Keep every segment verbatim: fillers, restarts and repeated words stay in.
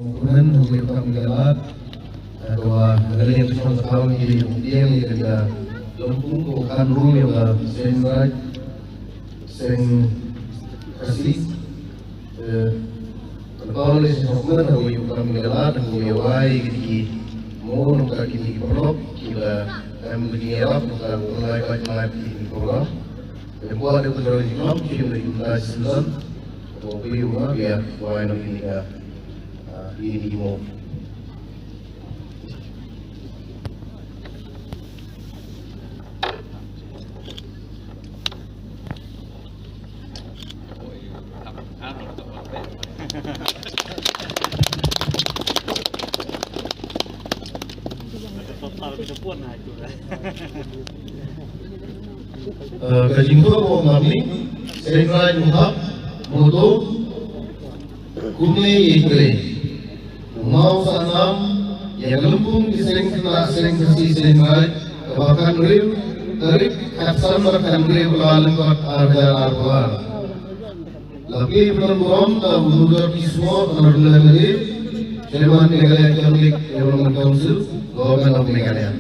Kumne, ngi ïa ka kam ïa ka lad, eh, ka wa nga leh ka shong ka thaw ngi ïa ka diang ïa ka lympung ko kan ru ïa ka seng Raij, seng Khasi, eh, ka thaw leh shong kumne, ngi ïa ka kam ïa ka lad, ngi ïa wai ki ki mo nong ka ki ki paralok, ki la em ki ïarap, nong ka lai ka lai ki ki paralok. Te kwah da ka jong i Imam, ki ïa ka ïa ka Susan, ko phi ïa ka ïa wai nong ki ka, ah, ïa ki mo. Eh, ka jingthoh mo ngam ni, seng Raij mo hap, mo to, kumne ïa i tre. U maw sa nam, ïa ka lympung ki seng khynnah seng Khasi seng Raij, kaba khathynriew tarik khatsan bar khathynriew Kyllalyngkot ar hajar arphew ar. La plie pynlong burom da u Nurjot Ismo, Honorable M L A, Chairman Meghalaya Economic Development Council, Government of Meghalaya.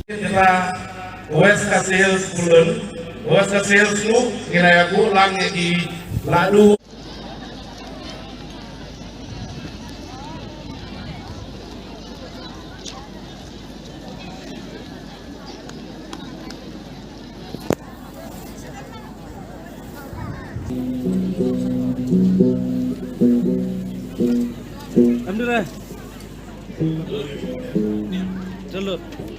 Kita West Khasi Hills Pulun, West Khasi Hills Smook, ngin ïa kuh lang ïa ki ladu. Em deh. Chalo.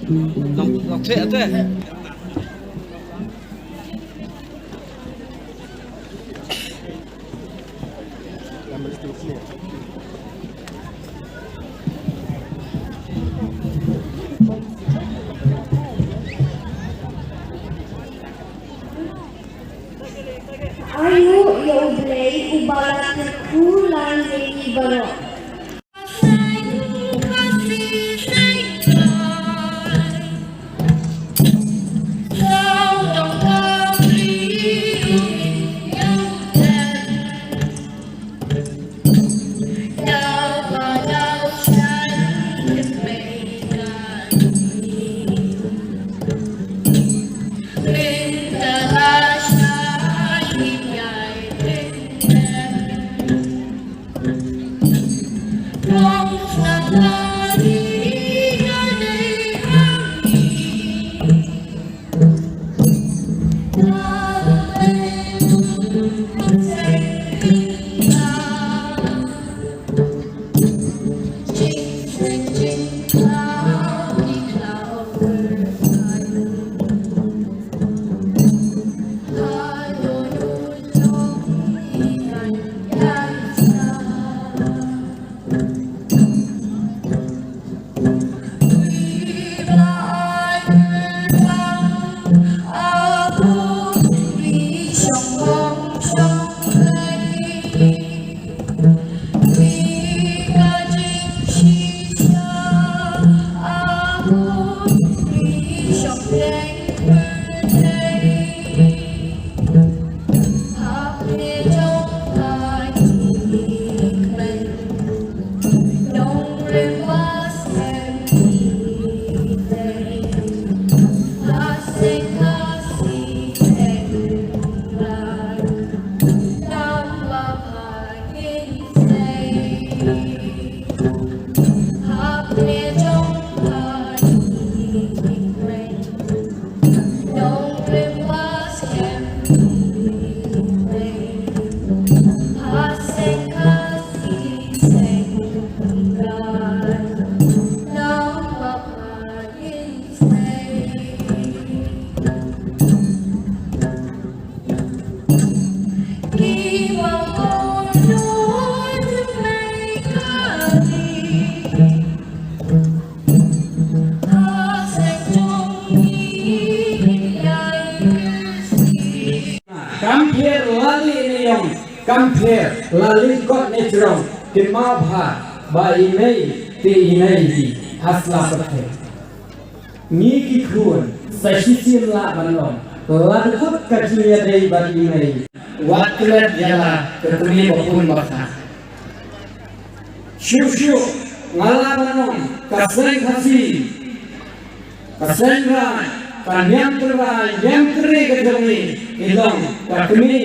Nang, nang cek aja. Ai nguh ïa U Blei uba la kyrkhu lang ïa ngi baroh. Kam pher la leh ne ïong, kam pher la leh kot ne jrong, kynmaw bha ba i mei te i mei hi ha sla pyrthei. Ngi ki khun sa shisien lah ban long, la dkhot ka jingïadei bad i mei. Wat klet ïa la ka kmie ba pun ba kha. Shuh shuh nga la ban ong ka seng Khasi, ka seng Raij, ka niam tynrai niam tynrai ka jong ngi, i long ka kmie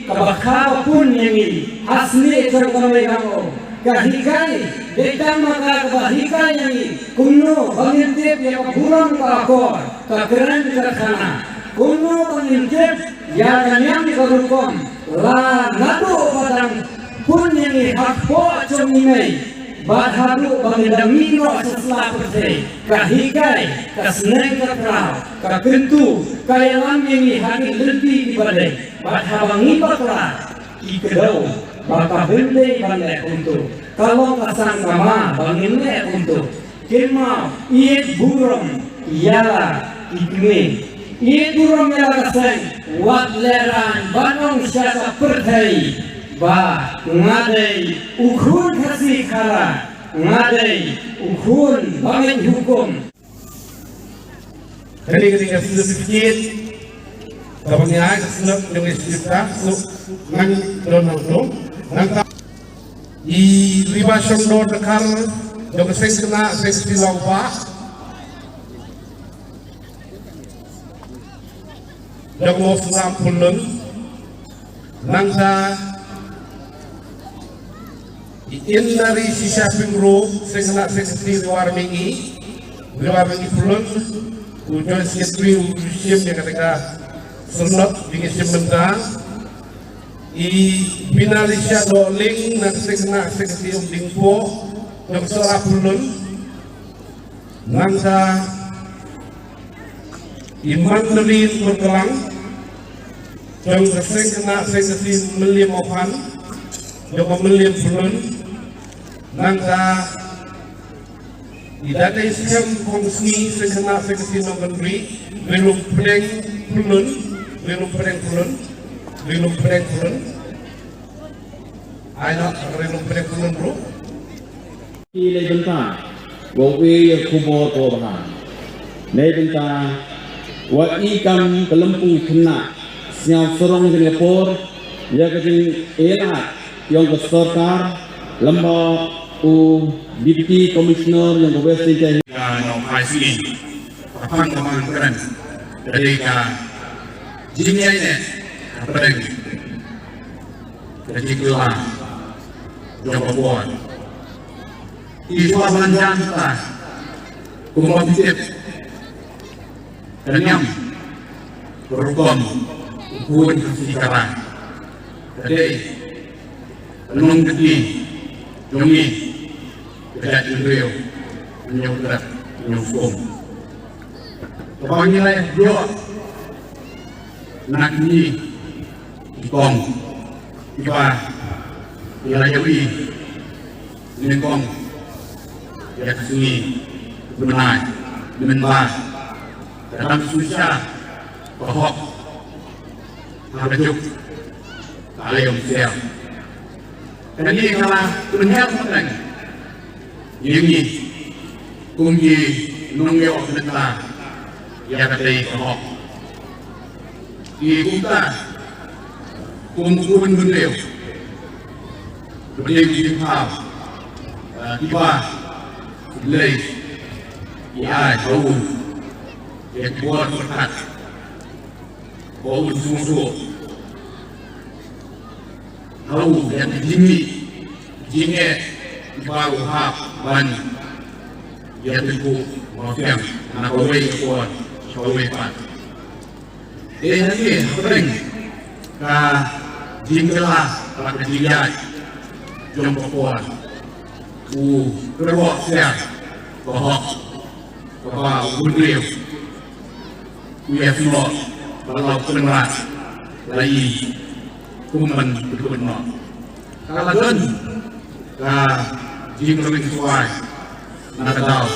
kaba kha ba pun ïa ngi ha snieh jong ka mei ka mo. Ka hikai, dei tang ma ka kaba hikai ïa ngi kumno ba ngin tip ïa ka burom ka akor, ka kren ka khana. Kumno ba ngin tip ïa ka niam ka rukom, la naduh ba dang pun ïa ngi hapoh jong i mei bad haduh ba ngin da mih noh sha sla pyrthei. Ka hikai, ka sneng ka khraw, ka kyntu, ka ïalam ïa ngi ha ki lynti kiba dei. Bad haba ngi bakla, ki kdew ba ka hynrei ban leh kumto. Ka long ka sang ka ma ba ngin leh kumto. Kynmaw, ïeit burom ïa la ki kmie, ïeit burom ïa la ka seng. Wat lehrain ban ong sha ka pyrthei ba nga dei u khun Khasi Khara, nga dei u khun ba ngeit hukum. Kane ka dei ka certificate kaba ngi ai ka slap jong ka certificate, so ngan don hangto. Nangta i Riba Shongdor Dkhar jong ka Seng Khynnah Seng Kti Lawbah jong Mawsynram Pyllun. Nangta i Inari Shisha Pyngrope, Seng Khynnah Seng Kti Ri War Mihngi, Ri War Mihngi Pyllun, u Joint Secretary u shim ïa kata ka syrnod ba ngi shim mynta. I Binalisha Dohling na ka Seng Khynnah Seng Kti Umdingpoh, jong Sohra Pyllun. Nangta i Mandalin Pyrklang jong ka Seng Khynnah Seng Kti Mylliem Ophan jong ka Mylliem Pyllun. Nangta i Datai Skhem Khongsngi, Seng Khynnah Seng Kti Nongkynrih, Ri Lum Pdeng Pyllun, Ri Lum Pdeng Pyllun, Ri Lum Pdeng Pyllun. Ai na, Ri Lum Pdeng Pyllun ruh. Ki lei bynta wa u e ïa khubor ko bha. Lei bynta wa i kam ka lympung khynnah, sñiaw sarong jong ka por ïa ka jingïalap yong ka sorkar, lamba u Deputy Commissioner yong ka West Jaintia Hills. Ka nongphai sngi, ka phang ka mang kren, ka dei ka jingïaineh hapdeng ka jingkylla jong ka por. Ki shuwa ban jan ta, kumba phi tip, ka niam ka rukom u khun Khasi Khara ka dei ka nongkti jong ngi, ka jaitbynriew, ka ñiewtrep, ka ñiewskum. Kaba ngi la ïoh na kine ki kong kiba ngi la ïohi nyngkong ïa ka sngi u bnai, mynba ka dang shisha ka hok ha ka juk ka aïom siam. Kane ka la pynhiar pynleng ïa ngi kum ki nongïoh bynta ïa katei ka hok. Ki kumta kum u khun bynriew, bynriew ki jingthaw, eh, kiba U Blei u ai ha u ïa ki bor pyrkhat ba un sngewthuh ha u ïa ki jingmih jingeh kiba u hap ban ïathuh mawsiang na kawei ka por sha kawei pat. Te hangne hapdeng ka jingkylla bad ka jingïaid jong ka por, u kyrwoh siar ka hok kaba u bynriew u ïasnoh bad la u kynrad la i kum ban pynkut noh. Ka la don ka jingrwai na ka daw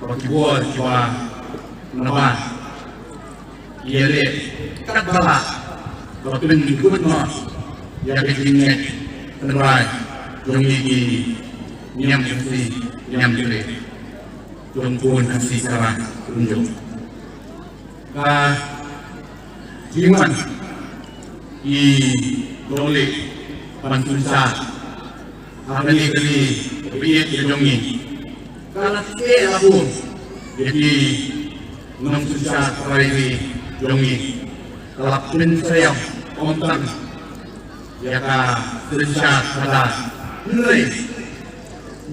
ba ki bor kiba na ba ïaleh katba lah ba pynkut noh ïa ka jingngeit tynrai jong ngi ki niam Khasi niam Jaintia. Jong u khun Khasi Khara Umjong. Ka jingwan Ki dong leh ban synshar ha kane ka ri ka jong ngi. Ka la teh la bun ïa ki nongsynshar trai ri jong ngi. Ka la pynshitom ym tang ïa ka synshar khadar, hynrei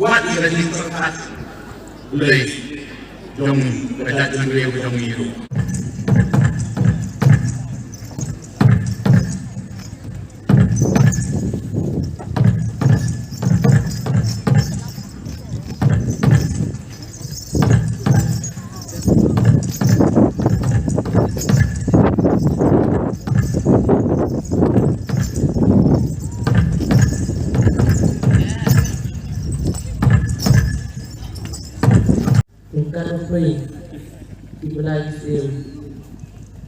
wat ïa ka jingpyrkhat lei jong ka jaitbynriew jong ngi ruh. Ngi ka ruh phi ki blai ki siem.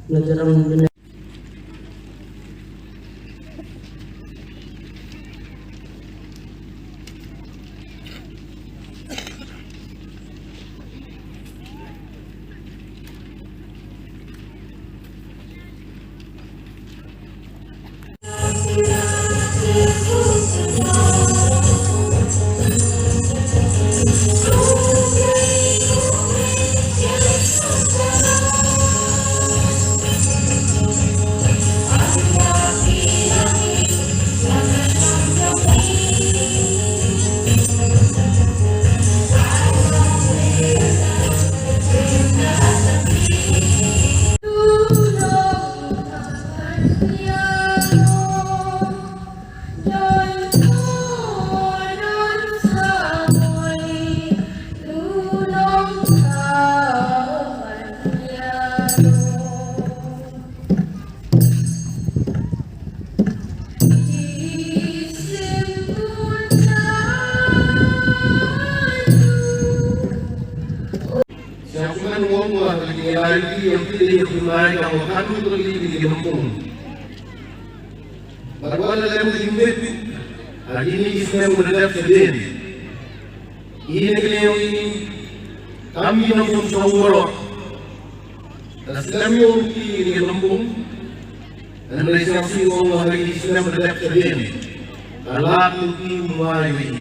Nga jrong bne. Sha kumne ngom wa ka jingïalai ki ïa ki dei ïa ki mai ka wa ka tu ka li ki ïa ki nampung. Bad wat la lem ka jingbit ha kine ki snem ba la dep shadien. Ine ki liang i kam ki nongshong shnong baroh. Ka slem ïa u ki ïa ki nampung. Hynrei sngewsih u ong ha kine ki snem ba la dep shadien ka lad u ki u mai u i.